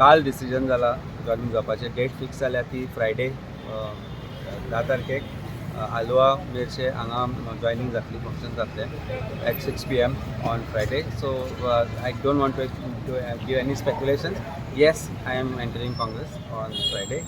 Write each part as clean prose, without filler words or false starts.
काल डिसिजन जाला जॉयनींग जावपाचें. डेट फिक्स जाल्या ती फ्रायडे, 10 तारखेक आलवा मेरशे हांगा जॉयनींग जातली, फंक्शन जातलें at 6 p.m. on Friday. So I don't want to give any speculation. Yes, I am entering Congress on Friday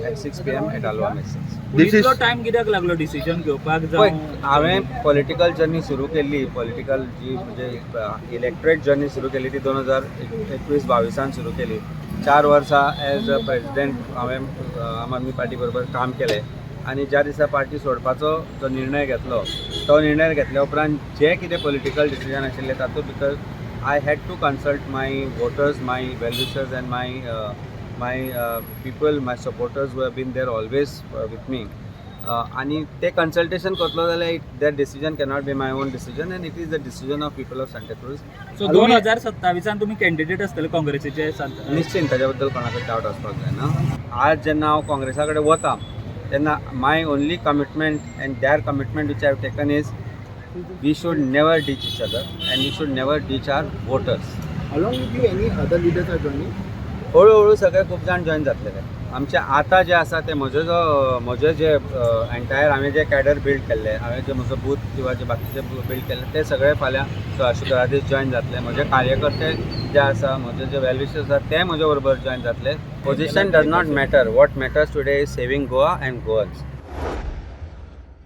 at 6 p.m. at Alva Merces. This is- इतलो time कित्याक लागलो decision घेवपाक? पळय, जावं हांवें पॉलिटिकल जर्नी सुरू केल्ली, पॉलिटिकल जी म्हणजे इलेक्ट्रेट जर्नी सुरू केली ती 2021-22 सुरू केली. 4 वर्सां एज अ प्रेजिडेंट हांवें आम आदमी पार्टी बरोबर काम केलें आनी ज्या दिसा पार्टी सोडपाचो जो निर्णय घेतलो, तो निर्णय घेतल्या उपरांत जे कितें पॉलिटिकल डिसिजन आशिल्ले तातूंत भितर I had to consult my voters, my well-wishers and my people, my supporters who have been there always with me. आनी ते कन्सल्टेशन करतलो जाल्यार that decision cannot be my own decision and it is the decision of people of Santacruz. So 2027 तुमी candidate आसतले काँग्रेसीचे? निश्चित, ताच्या बद्दल कोणाकच डावट आसपाक जायना. आज जेन्ना हांव काँग्रेसा कडेन वता तेन्ना my only commitment and their commitment which I have taken is we should never ditch each other and we should never ditch our voters. Along with you, any other leaders are joining? हळूहळू सगळे खूब जाण join जातले ते. आमचे आतां जे आसा ते म्हजे जो म्हजे जे एंटायर हांवें जे कॅडर बिल्ड केल्ले, हांवें जे म्हजो बूथ किंवा जे बाकीचे बिल्ड केल्ले, ते सगळे फाल्यां शुक्रारा दीस जॉयन जातले. म्हजे कार्यकर्ते जे आसा, म्हजे जे वेलविशर्स आसा, ते म्हजे बरोबर जॉयन जातले. Position does not matter. What matters today is saving Goa and Goans.